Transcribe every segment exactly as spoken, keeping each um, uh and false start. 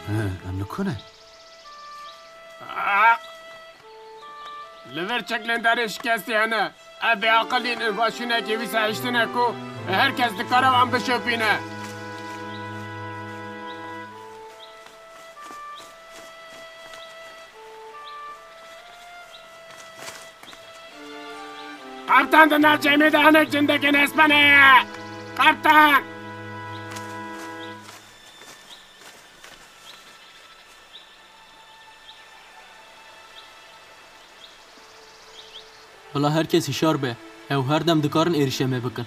He, em li ku ne? Ah! Li vir çiklên derê şikestî hene. Ev bêaqilîn in, va şûnekê wî sehiştine ku her kes dikare wan bişopîne. Kaptan, di nav çemê de hinek cindekên hespenê ye. Kaptan! Bila her kes hişyar be. Ew her dem dikarin êrişê me bikin.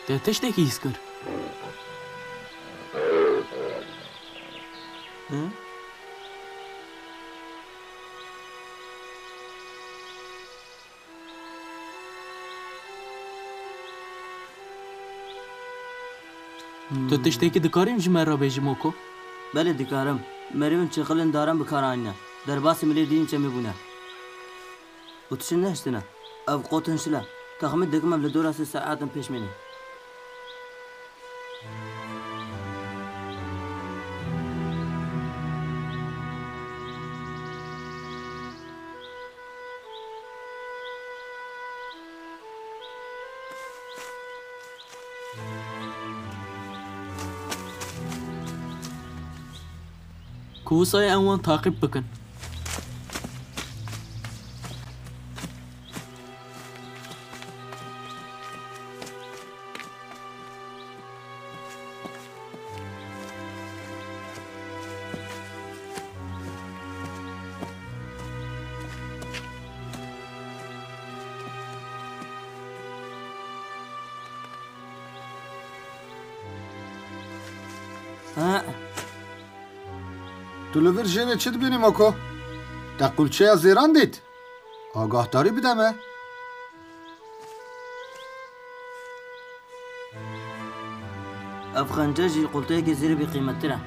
Te tiştekî hîs kir? Hı? Tu tiştekî dikarî ji me re bêjî, Moko? Belê dikarim. Merivên çiqilên daran bi kar anîne. Derbasî milê dîn çemê bûne. Û tişt nehiştine. Ev qot hin şil e. Texmîn dikim em li dora sê saetan pêş mênê. Ku wisa ye em wan taqîb bikin. Ha. Tu li vir jêrê çi dibînî, Moko? Te qulçeya zêran dît? Agahdarî bide me. Ev xencer ji qulteyekî zêrê bêqîmettir e.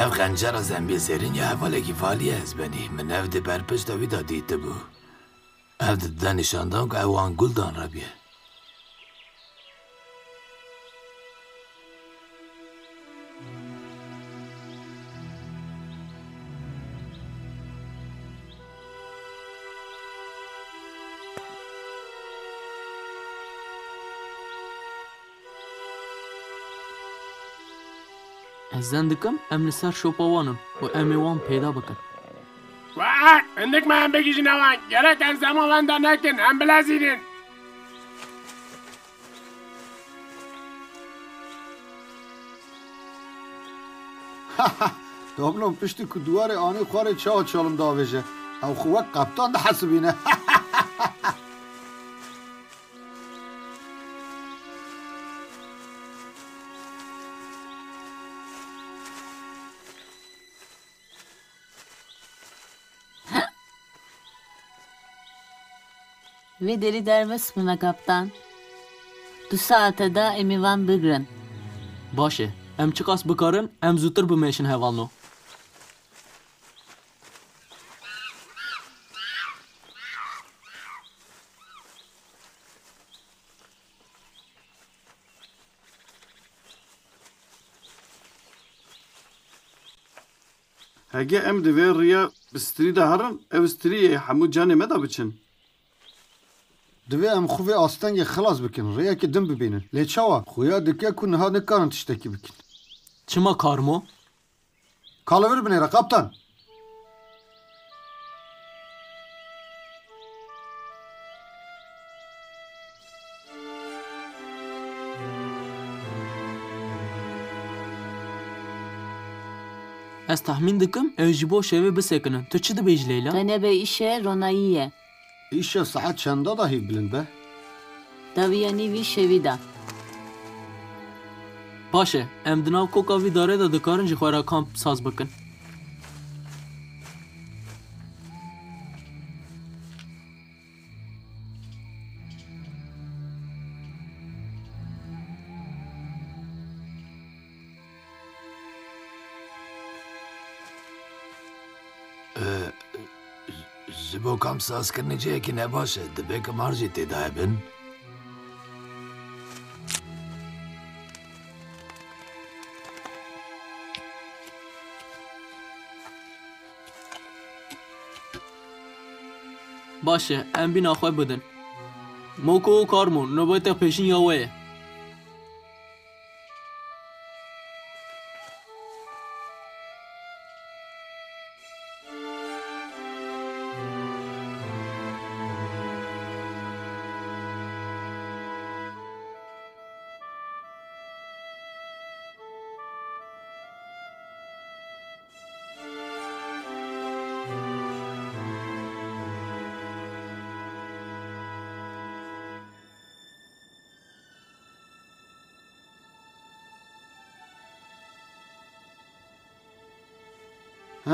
Ev xencera zembî zêrîn ya hevalekî valî ye, ez benî. Min ev di berpişta wî de dîtibû. Ev dide nîşandan ku ew wan gul dan rebiye. Ez zen dikim, em li ser şopa wan in û em ê wan peyda bikin. Wek, hindik me em bigihîjine wan. Gerek em zema wenda nekin, em bilezînin. Tablo piştî ku duwarê anî xwarê çawa çalim davêje. Ew xwe wek qeptan dihesibîne. Vê derî derbas bûne, kaptan. Du saete de em ê van bigirin. Baş e. Em çiqas bikarin, em zûtir bimeşin hevalno. Hege em di vê riya bi strî de herin, ew strî yê hemû canê me de biçin. Divê em xwe vê astengê xilas bikin, rêyekê din bibînin. Lê çawa? Xuya dike ku niha nikarin tiştekî bikin. Çima karmo? Ka li vir binêre, kaptan. Ez tahmîn dikim, ew ji bo şevê bisekinin. Tu çi dibêjî, Leyla? Te nebe îşe ronayî ye. Îşev saet çenda de hîv bilind be? Dawiya nîvî şevî de. Baş e, em di nav koka vî darê de dikarin ji xwe re kamp saz bikin. Ji bo kamp sazkirinê cihekî nebaş e, dibe ku mar jî tê de hebin. Baş e, em bîna xwe bidin. Moko û Karmo, nobeta pêşîn ya we ye. He?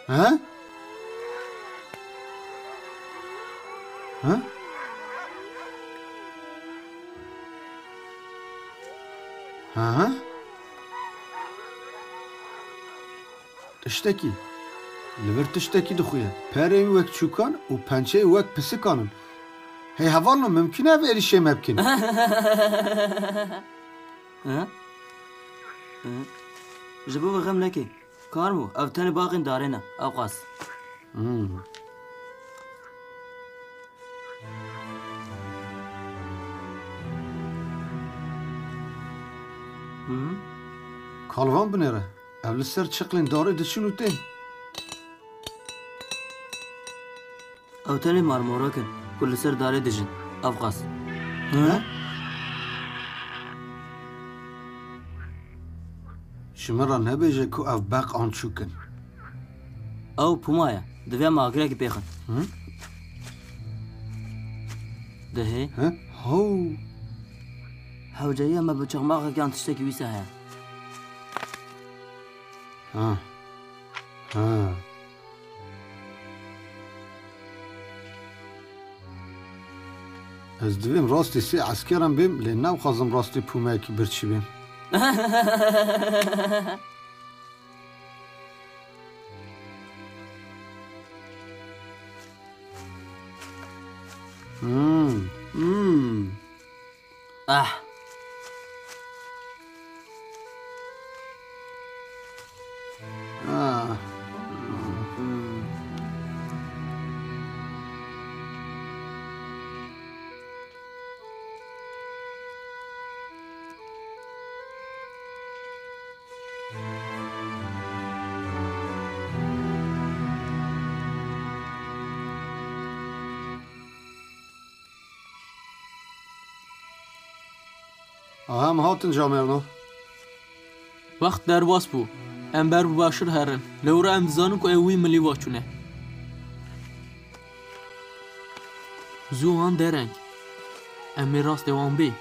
He? He? He? Tiştekî. Li vir tiştekî dixuye. Perê wî wek çûkan û pençeyê wek pisikan in. Hey hevalno, mimkun e ev êrîşê me bikin? Hı? Hı? Ji bo ve xem nekê. Karmo, ev tenê baxên darê ne. Ew qas. Hmm. Hı? Kalvan binêre. Ev li ser çiqlên darê diçin û tên. Ew tenê marmorak in ku li ser darê dijin. Ev qas. He? Ji min re nebêje ku ev beq an çûk in. Ew pûma ye. Divê em agirekî pêxin. Hı? Dihê? Hı? How! Hewceyiya me bi çaxmaxek yan tiştekî wî se heye. Ha. Ha. Ez divêm rastî sê eskeran bêm, lê naxwazim rastî pûmeyekî birçî bêm. Hmm, hmm. Ah. Ah. Aha, em hatin camêrno. Wext derbas bû. Em ber bi başir herin. Lewra em dizanin ku ew wî milîva çûne. Zû han dereng. Em ê rastê wan bên.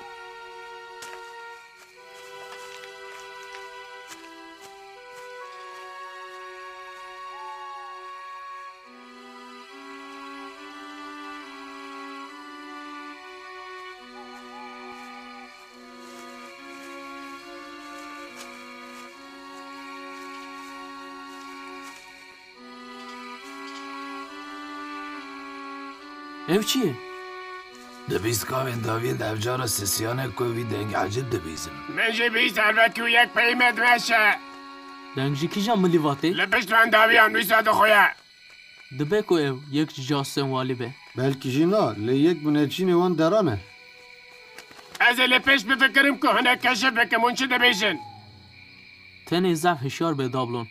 Ev çi ye? Dibîst gavên dawiyê li ev cara sisiyan e ku wî deng ecib dibîzin. Min jî bîst helbet ku yek peyî me dimeşe. Deng ji kîjan milîvatê? Li pişt van dawiyan wîsa dixuye. Dibe ku ew yek ji casusên walî be. Belkî jî na, lê yek bi necînê wan deran e. Ez ê li pêş bifikirim ku hinek keşif bikim hûn çi dibêjin. Tenê zehf hişyar be, Dablon.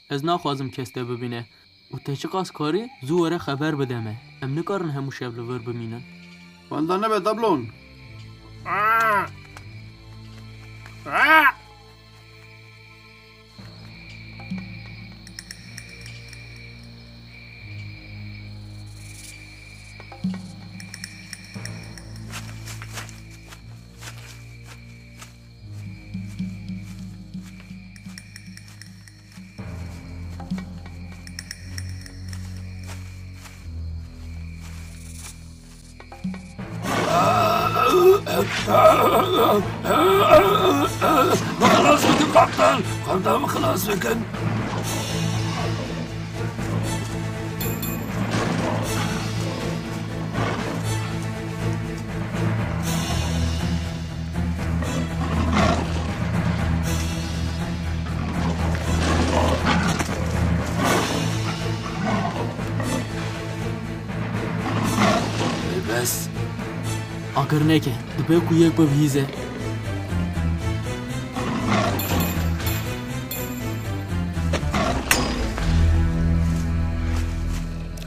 Ez naxwazim kes te bibîne û te çiqas karî zû were xeber bide me. Em nikarin hemû şev li vir bimînin. Wenda nebe, Dablon. Ah! Ah! Min xilas bikin, kaptan! Kaptan, min xilas bikin! Bes. Agir neke, dibe ku yek bibihîze.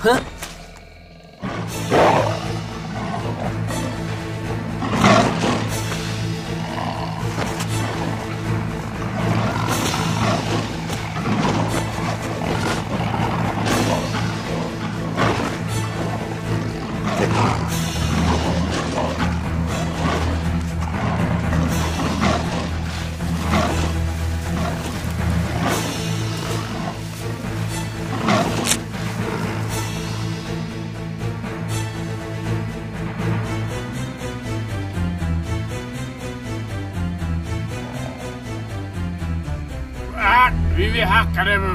Heh! Ah, wî wî heq qirêbû.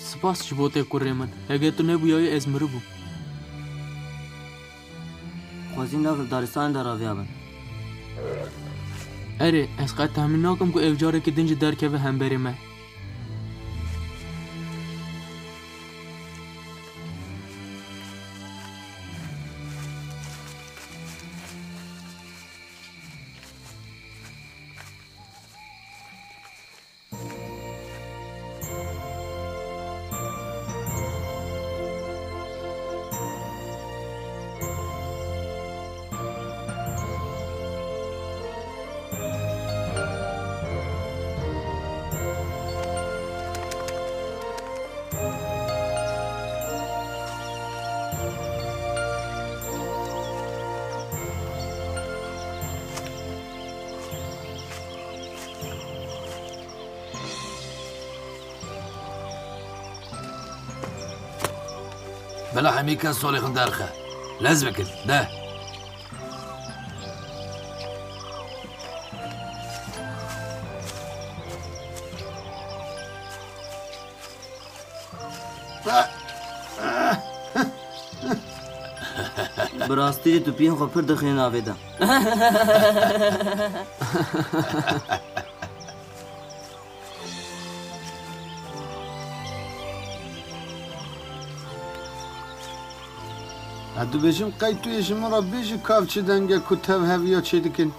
Spas ji bo te kurê min. Hege tu nebûyayî ez miribûm. Xwezî nav li daristanê de raviyabin. Erê, ez qet tehmîn nakim ku ew carekî din jî derkeve hemberê me. Bila hemî kes solê xwe derxe. Lez bikin, de. Bi rastî jî tu piyên xwe pir dixînî navê de. Ez dibêjim, qey tu yê ji min re bêjî ka ev çi deng e ku tev heviya çêdikin?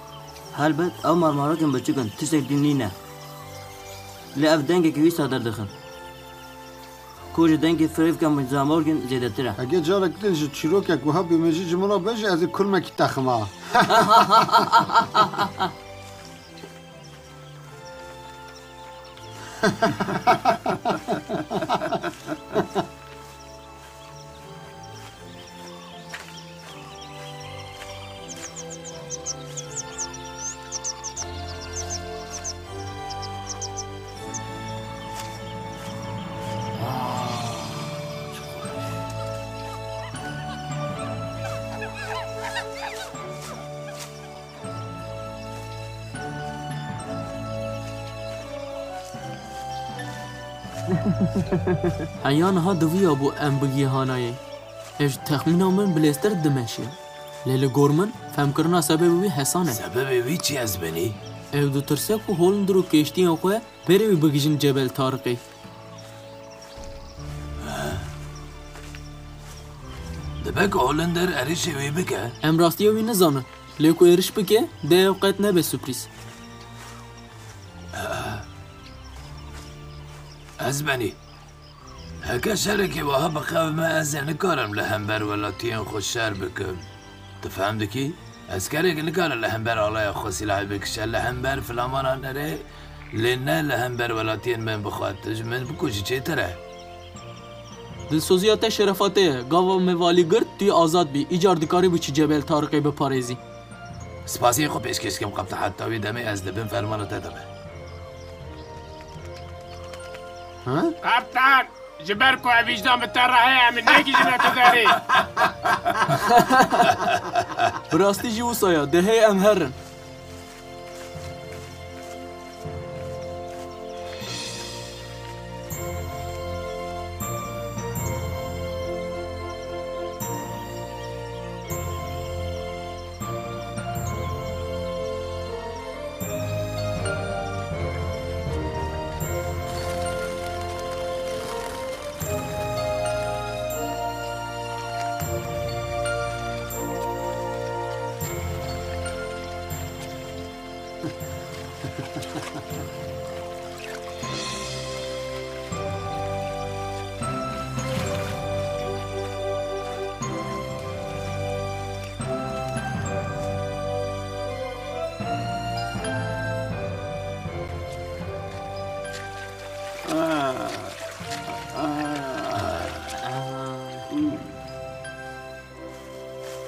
Helbet, ew marmarokên biçûk in, tiştek din nîne. Lê ev dengekî wisa derdixin. Ku ji dengê firêvka Mirza Morgan zêdetir e. Hege carek din ji çîrokek wiha bêmejî ji min re bêjî, ez ê kulmekî texima. Heya niha diviya bû em bigihî hanayê. Ev ji texmîna min bilêztir dimeşe. Lê li gor min, femkirina sebebê wî hesan e. Sebebê wî çi, Ezbenî? Ew ditirse ku Hollinder û kêştiyên xwe berê wî bigihîjin Cebel Tariqê. Dibe ku Hollinder êrişê wî bike? Em rastiya wî nizanin. Lê ku êriş bike, dê ew qet nebe surprîz. Ezbenî, heke şerekê wiha biqewime, ez ê nikarim li hember welatiyên xwe şer bikim. Tu fehm dikî? Eskerek nikare li hember alaya xwe sîlahê bikişe, li hember filamana nere, lê ne li hember welatiyên min bixwe. Tu ji min bikujî çêtir e. Dilsoziya te şerefa te ye. Gava me valî girt, tu yê azad bî. Îcar dikarî biçî Cebel Tariqê biparêzî. Spasiyê xwe pêşkêş dikim, qebte heta wê demê ez li bin fermana te de me. Ha? Kaptan, ji ber ku ev wijdan bi te re heye, em ê negihîjine tu derê. Bi rastî jî wisa ye, dihê em herin.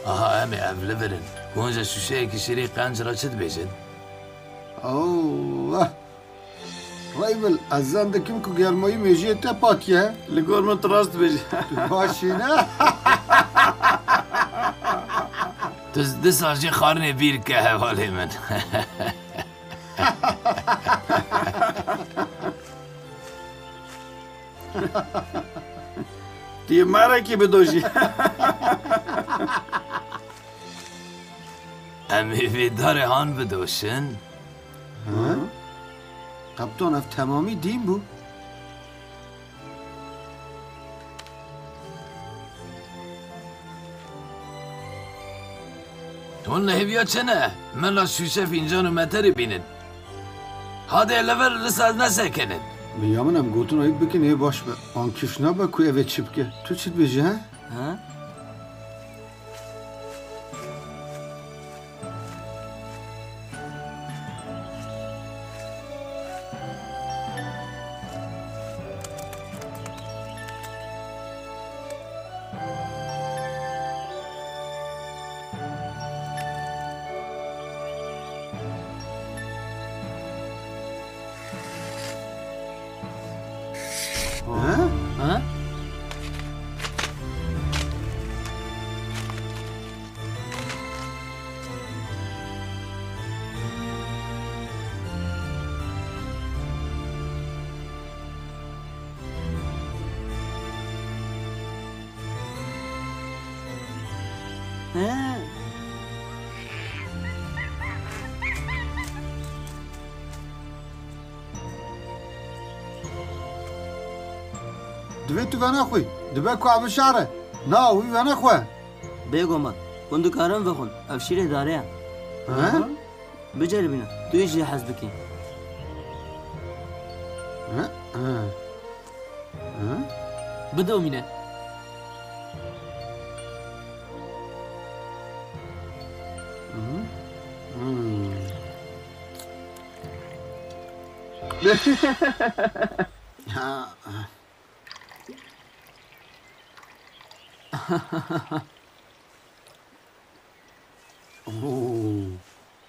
Aha, em ê ev li vir in. Hûn ji şûşeyekî şîrê qenc re çi dibêjin? Oh, weh. Reybil, ez zan dikim ku germayî mêjiyê te patiye. Li gor min tu rast dibêjî. Tu baş î ne? Tu di sal jê xwarinê bîr ke hevalê min. Tu yê merekî bidojî. Em ê vê darê han bidoşin. Hı? Kaptan, ev temamî dîn bû. Hûn li hêviya çi ne? Mela şûşe, fîncan û meterê bînin. Hadê li vir li ser nesekinin. Binyamin, em gotina wî bikin, ê baş be. An kifş nabe ku ev ê çi bike. Tu çi dibêjî, he? Ha? Ha? Ha? Ha? Divê tu venexwî. Dibe ku ev şar e. Na, wî venexwe. Bêguman, hûn dikarin vexwin. Ev şîrê darê ye. He? Biceribîne. Tu yê jî hez bikî. He? He. He? Bidomîne. Hı? Hmm. Oo.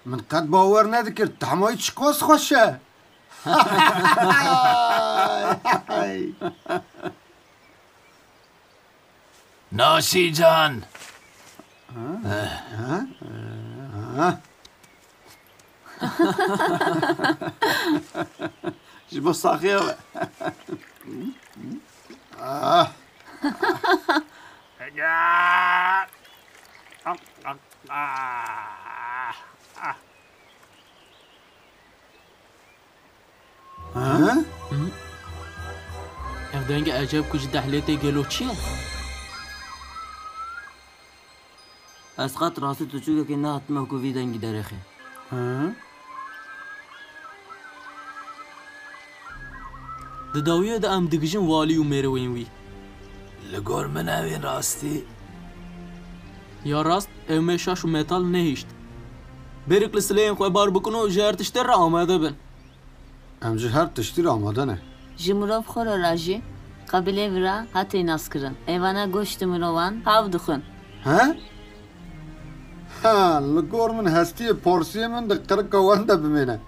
Min qet bawer nedikir, tehmayî çiqas xweş e. Naşîcan. Ha? Ha? Ha? Ji bo saxiya we. Ah. Ha? Hı? Ev dengê ecêb ku ji dehlê tê gelo çi ye? Ez qet rastî tuçûkekê nehatime ku vî dengî derêxê. Hı? Di dawiyê de em digihîjin walî û mêrewên wî. Li gor min ew ên rastî. Ya rast, ew mêşa û metal nehişt. Bêrik li sileyên xwe bar bikin û ji her tiştê re amade bin. Em ji her tiştî re amade ne. Ji mirov xwe re re jî qebîlê vira hatê naskirin. Êvana goştê mirovan hav dixwin. He? Ha, li gor min hestiyê parsiyê min di qirika wan de bimêne.